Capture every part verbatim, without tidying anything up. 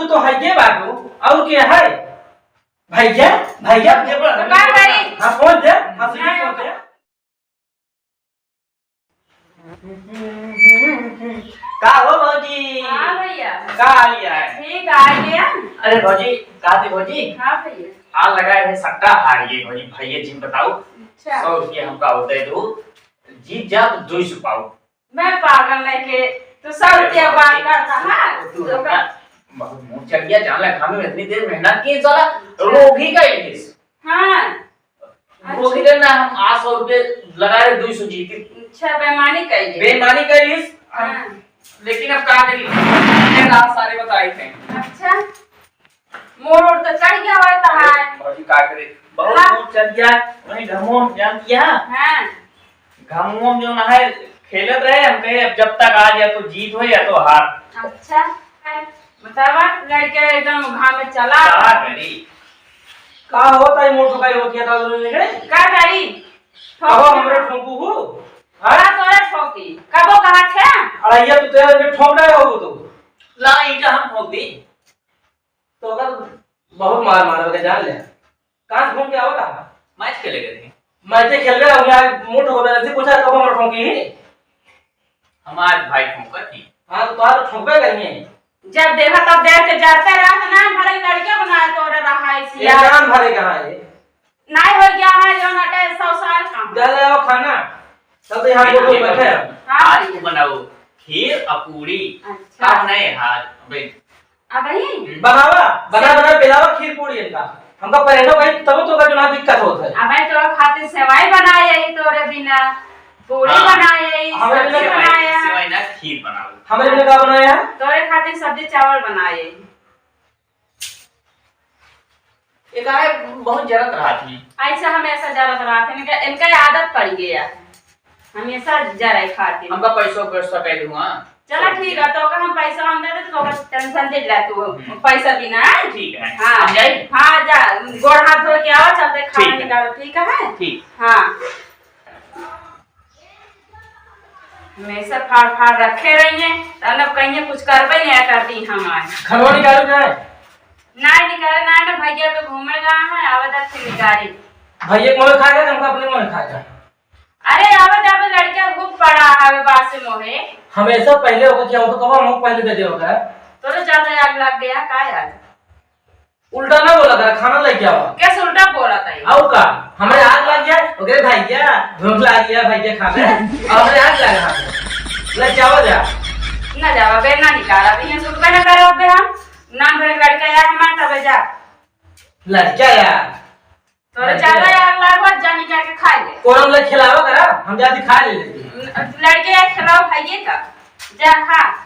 तू तो हइये बाटू, और के है? भैया, भैया, के बा? तो का करी? हाँ, फोन दे, हाँ, सुनी, नहीं। फोन दे। का हो भौजी? हाँ भैया। का हाल है? ठीक, आ गया। अरे भौजी, का थी भौजी? हाँ भैया। हाल लगा है, सट्टा हार गए भौजी, भैया जी बताओ। अच्छा। सौ रुपया हमका और दे दो, जीत जा तो दो सौ पाओ। मैं पागल नहीं के, तू सौ अरे रुपया बाप बात रे, करता, हाँ? तू तो हमका बहुत मुंह चढ़ गया, जान ले, हम इतनी देर मेहनत की, साला रोग ही का इलिस। हाँ। रोग ही ना, हम आठ सौ रुपये लगा रहे, दो सौ जीती। अच्छा, बेईमानी कर ली। बेईमानी कर ली। हाँ। लेकिन अब का करी? ये रात सारे बताए थे। अच्छा। मोर ओर तो चढ़ गया होय तहार। अरे, भौजी का करे? बहुत हाँ। दूर चल गया, वहीं घमों में जान दिया। हाँ। घमों में जो ना है, खेलत रहे, हम कहे, "अब जब तक आज या तो जीत हो या तो हार।" अच्छा, है। बतावा, लड़के एकदम घाम में चला। का करी? का होता है, मोटू का ही होती है, दादू ने के? का करी? कहो, हमरे ठोकू हो? हाँ? का तोरे ठोकी? कबो कहा थे? अरे, ये तो तेरे के ठोक रहे हो तो। ला, ईटा हम ठोक दी। तो अगर बहुत मार मार के जान ले। कहाँ से घूम के आवत है? मैच खेले गए थे। मैच खेलबे, अब यार मुठ हो गया, ऐसे पूछा कब हमर ठोकी ही? हमार भाई ठोका थी। हाँ, तो तोहार ठोकबे करिए। जब देखा तब देख के जाते रहा, तो नाम भरे लड़के बनाए तो रहा है ये सिया। नाम भरे कहाँ है? नहीं हो गया है, जो नटे सौ साल का। जा ले आओ खाना। तब तो यहाँ ठीक लोग है, बैठे हैं। हाँ। आज को बनाओ खीर और पूरी। अच्छा। का बनाए आज? अबे। अबे? बनावा, बना, बना, पिलावा खीर पूरी इनका। हमका पहले भाई तब तो का जो ना दिक्कत होत है। अबे तोरा खातिर सेवई बनाए यही तोरे बिना, पूरी हाँ। बनाए यही, हमारे सब्जी बिना बनाए। सेवई ना, खीर बनाओ। हमारे बिना का बनाया? तोरे खातिर सब्जी चावल बनाए यही। ये काहे बहुत जरत रहत ही? ऐसे हमेशा जरत रहत ही, इनका, इनका आदत पड़ गया है, हमेशा जरे खातिर। हमका पैसो व्यवस्था कर दूँ, हाँ? चला ठीक है, तो का हम पैसा हम दे दे, तो का टेंशन दे ला तू, हम्म। पैसा बिना, हाँ? ठीक है, हाँ। हम जाई? हाँ, जा, गोड़ हाथ धो के आओ, चलते खाना ठीक है। निकालो, ठीक है? ठीक। हाँ। हमेशा फाड़ फाड़ रखे रहिए, तब कहिए कुछ करबे नहीं करती हमारे। खनवा निकालू ना? नहीं निकाले, ना, ना, भैया पे घूमे गया है, आवे तक फिर निकाली। भैया के मोहे खा गया, हमका अपने मोहे खा गया। अरे, आवे जावे लड़का घूम पड़ा है, बासे मोहे। हमेशा पहले होकर क्या होता, कब हम पहले दे दे होता है? तोरे ज्यादा आग लग गया, का यार? उल्टा ना बोला कर, खाना लेके आवा। कैसे उल्टा बोला था ये? आओ का? हमरे आग लग गया, ओकरे भैया, भूख लग गया, भैया खा ले। और हमरे आग लग रहा है। ले जावा जा। ना जावा बे, ना निकाला, तो ये सुनबे ना करो बे हम। नाम भरे लड़का यार हमार तबे जा। लड़का यार। तोरे लड़का ज्यादा यार। आग लागो, जा निकाल के खा ले। कोरम ले खिलावा करा, हम जाती खा ले लेती। लड़के यार खिलाओ खाइए का? जा खा।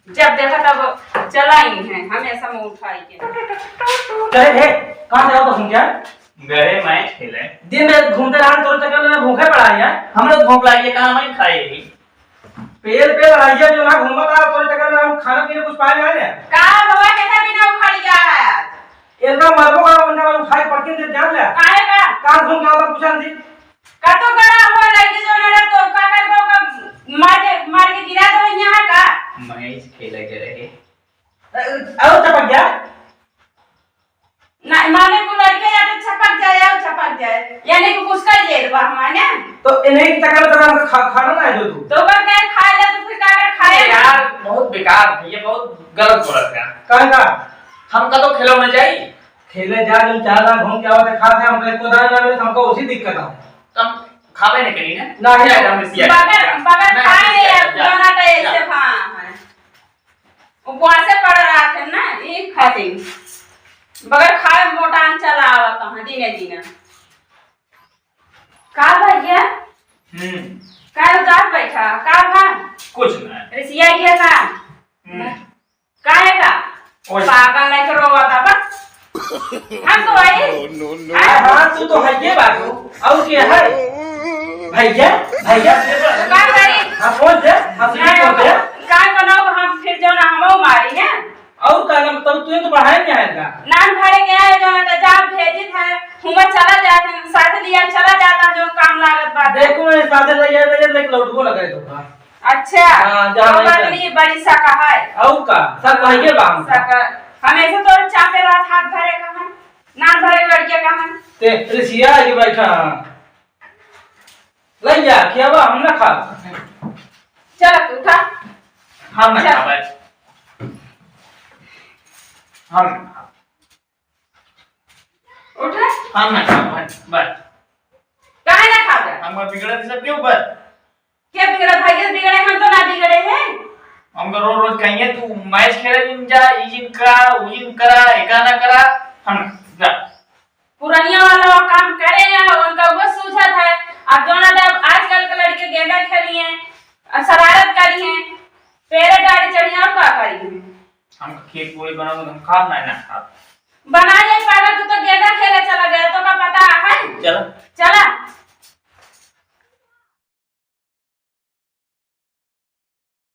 जब देखा तब चला ही है, हमेशा मुँह उठाई के। करे हे, कहाँ से आओ तो सुन क्या? गए मैच खेले। दिन में घूमते रहा, तोरे चक्कर में भूखे पड़ा है। हम लोग भूख लगी है, कहाँ मैं खाए ही? पेल पेल रहिया जो ना घूमत रहा, तोरे चक्कर में हम खाना पीने कुछ पाए ना है। का हुआ, कैसा बिना उखड़ गया है? इनका मरबो का, उनका उठाई पटकिन से जान ले। काहे का? कहाँ घूम के आवता पूछा नहीं। का तो करा हुआ लड़की जो ना तो का करबो का, मार के, मार के गिरा दो यहाँ का? मैच खेले के रहे। अ, और चपक गया? ना, माने को लड़के या तो छपक जाए, या छपक जाए, यानी कि कुछ कर ले बा हमारे। तो इन्हीं के चक्कर में तो हमको खा-, खाना ना है जो तू। तो अगर कहे खाए ले तो फिर का कर खाए ना? यार, बहुत बेकार भैया, बहुत गलत बोलत है। कहाँ का? हमका तो खेलो ना जाई। खेले जा, जो चार लाख घूम के आवत है, खाते हैं, हमको एको दाना ना मिले, तो हमको उसी दिक्कत है। तो हम खावे नहीं करी ना। ना, क्या नहीं। हम इसी बगैर, बगैर नहीं, खाए नहीं, जा, जा, दोनों का जा। ऐसे भाव है। उपवासे पड़ रहा थे ना, ई खातिर। बगैर खाए मोटान चला आवत है दिने दिने। का भैया? हम्म। का उदास बैठा? का भा? कुछ ना। रिसिया गया का? हम्म। काहे का? ओए। पागल नहीं तो रोवा था बस। हम तो आई। No, no, no। अरे हाँ, तू तो है ये बात हो। और क्या है? भैया, भैया। का करी? हाँ, फोन दे। हाँ, सुनिए, नहीं, फोन दे। का करो, हम फिर जो ना हमो मारी है। और का नाम, तब तू तो बढ़ाए क्या है का? नाम भरे गया है जो ना, तो जा भेजी था, हुआ चला जाता, साथ लिया चला जाता, जो काम लागत बात है। देखो, मैं साथ ले गया, ले, ले, लौटबो ना करे तो का। अच्छा, हाँ, जा तो नहीं बदली बड़ी सका है। और का? सब हाँ, भाइये बा हमका। सका। हमेशा तो चापे रहत हाथ भरे कहन, नान भरे लड़के कहन। ते रिसिया आके बैठा। ले जा, खियावा, हम ना खाब। चल तू उठा। हम ना चल। खाब। हम ना खाब। उठ। हम ना खाब, बस। काहे ना खाबे? हम बिगड़े थे सबके ऊपर। के बिगड़े? भैया बिगड़े, हम तो ना बिगड़े हैं। हमका रोज रोज कहिए, "तू मैच खेले जिन जा, ई जिन करा, ऊ जिन करा, एका ना करा।" हम ना, जा। पुरनिया वाला वो काम करे हैं, उनका वो सूझत है। अब जोना जब आजकल के लड़के गेंदा खेली हैं, और शरारत करी हैं, पेरे गाड़ी चढ़ी हैं, और का करी हैं? हम खीर पूरी बनाओ, हम खाब ना, ना खाब। बनाइए पागल, तू तो गेंदा खेले चला गया, तो का पता है? चला। चला।